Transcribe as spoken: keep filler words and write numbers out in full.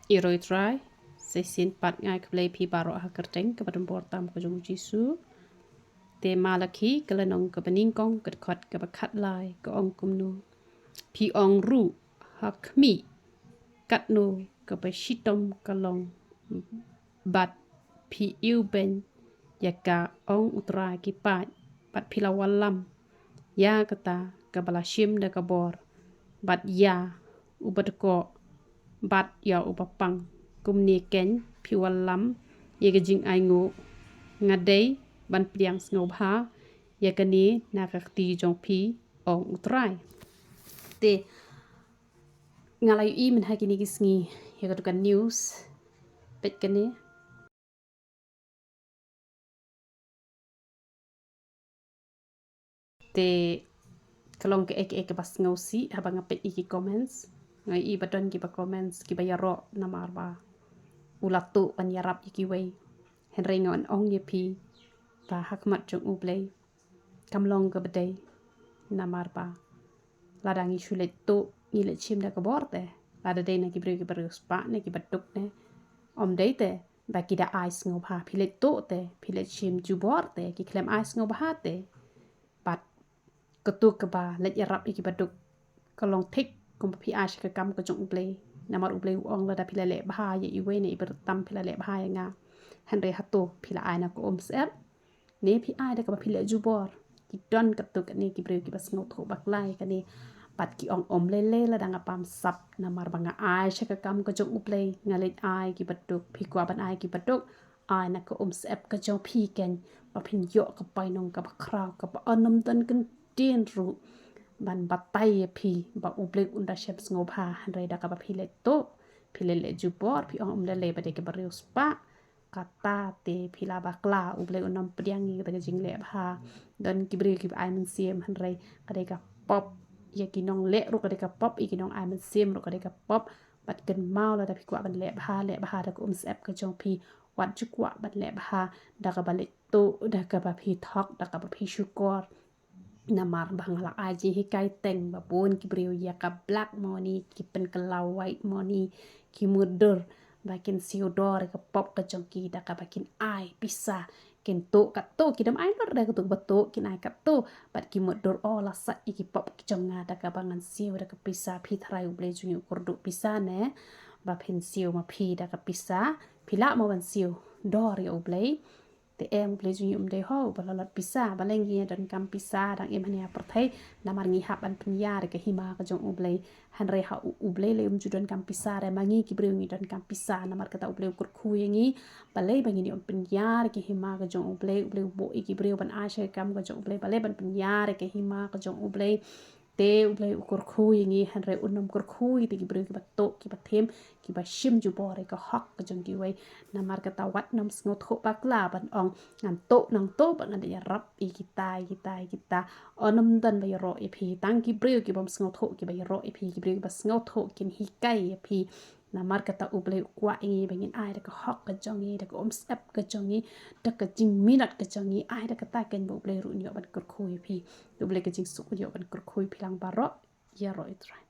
Ïaroh Trai, sa shisien pat nga ai khublei phi baroh ha ka kyrteng kaba donbor tam ka jong u Jisu. Te Malaki ka lynnong kaba nyngkong ka dkhot kaba khatlai ka ong kumno: Phi ong ruh, ha khmih, katno kaba shitom ka long, bad phi iwbeiñ ïa ka, ong U Trai ki paid, bad phi la wallam ïa kata kaba la shim da ka bor, bad ïa uba dkoh bad ïa uba pang. Kumne keiñ phi wallam ïa ka jingainguh. Nga dei ban pdiang sngewbha ïa kane na ka kti jong phi, ong U Trai. Te nga la ïohi mynha kine ki sngi ïa ka dukan news. Peit kane. Te ka long kaei kaei kaba sngewsih haba nga peit ïa ki comments. Nga ïohi ba don kiba comments kiba ïaroh namar ba u la tuh ban ïarap ïa kiwei. Hynrei nga ong ïa phi ba ha khmat jong U Blei kam long kaba dei, namar ba lada ngi shu leit tuh, ngi leit shim da ka bor te, lada dei na ki briew kiba riewspah ne kiba duk ne, ym dei te ba ki da ai sngewbha. Phi leit tuh te, phi leit shim jubor te, ki khlem ai sngewbha te. Bad katu kaba leit ïarap ïa kiba duk ka long thik kumba phi ai sha ka kam ka jong U Blei. Namar U Blei u ong lada phi la leh bha ïa iwei ne iba tam phi la leh bha ïa nga. Hynrei hato phi la ai na ka umsyep ne phi ai da kaba phi leh jubor? Ki don katto katne ki briew kiba sngewthuh bakla ïa kane. Bad ki ong ym lei lei lada nga pam sap, namar ba nga ai sha ka kam ka jong U Blei, nga leit ai kiba duk. Phi kwah ban ai kiba duk, ai na ka umsyep ka jong phi keiñ, ba phin ïoh ka painong kaba khraw kaba ym don kyntien ruh ban batai ïa phi ba U Blei un da shem sngewbha. Hynrei da kaba phi leit tuh, phi leit leh jubor, phi ong ym lei lei ba dei kaba riewspah, kata te phi la bakla. U Blei un ym pdiang ïa kata ka jingleh bha. Don ki briew kiba ai mynsiem, hynrei ka dei ka pop. Ïa ki nongleh ruh ka dei ka pop, ïa ki nongai mynsiem ruh ka dei ka pop. Bad kynmaw lada phi kwah ban leh bha, leh bha da ka umsyep ka jong phi. Wat ju kwah ban leh bha da kaba leit tuh, da kaba phi thok, da kaba phi shukor. Namar ba nga la ai jinghikai teng ba bun ki briew ïa ka black money ki pynkylla white money, ki mutdur ba kin siew dor ïa ka pop ka jong ki da kaba kin ai pisa. Kin tuh katto, ki dang ai lut da katu kaba tuh, kin ai katto. Bad ki mutdur, o la sah ïa ki pop ki jong nga da kaba ngan siew da ka pisa. Phi tharai U Blei jong ngi u kyrduh pisa ne? Ba phin siew ma phi da ka pisa, phi lah mo ban siew dor ïa U Blei? Te em, U Blei jong ngi um dei ho uba la lot pisa. Balei ngi donkam pisa, dang im hangne ha pyrthei? Namar ngi hap ban pynïar ïa ka hima ka jong U Blei. Hynrei ha U, U Blei lei um ju donkam pisa re, ma ngi ki briew ngi donkam pisa. Namar kata U Blei u kyrkhu ïa ngi. Balei ba ngin ym pynïar ïa ka hima ka jong U Blei? U Blei u buh ïa ki briew ban ai sha ka kam ka jong U Blei. Balei ban pynïar ïa ka hima ka jong U Blei? Te U Blei u kyrkhu ïa ngi, hynrei un ym kyrkhu ïa ki briew kiba tuh, kiba thiem, kiba shim jubor ïa ka hok ka jong kiwei. Namar kata wat nym sngewthuh bakla ban ong ngan tuh nangto ba ngan da ïarap ïa kita, ïa kita, ïa kita. Ym don ba ïaroh ïa phi, tang ki briew kibym sngewthuh kiba ïaroh ïa phi, ki briew kiba sngewthuh kin hikai ïa phi. Namar kata U Blei u kwah ïa ngi ba ngin ai da ka hok ka jong ngi, da ka umsyep ka jong ngi, da ka jingminot ka jong ngi, ai da kata keiñ ba U Blei ruh un ïoh ban kyrkhu ïa phi. U Blei ka jingsuk un ïoh ban kyrkhu ïa phi lang baroh. Ïaroh Trai.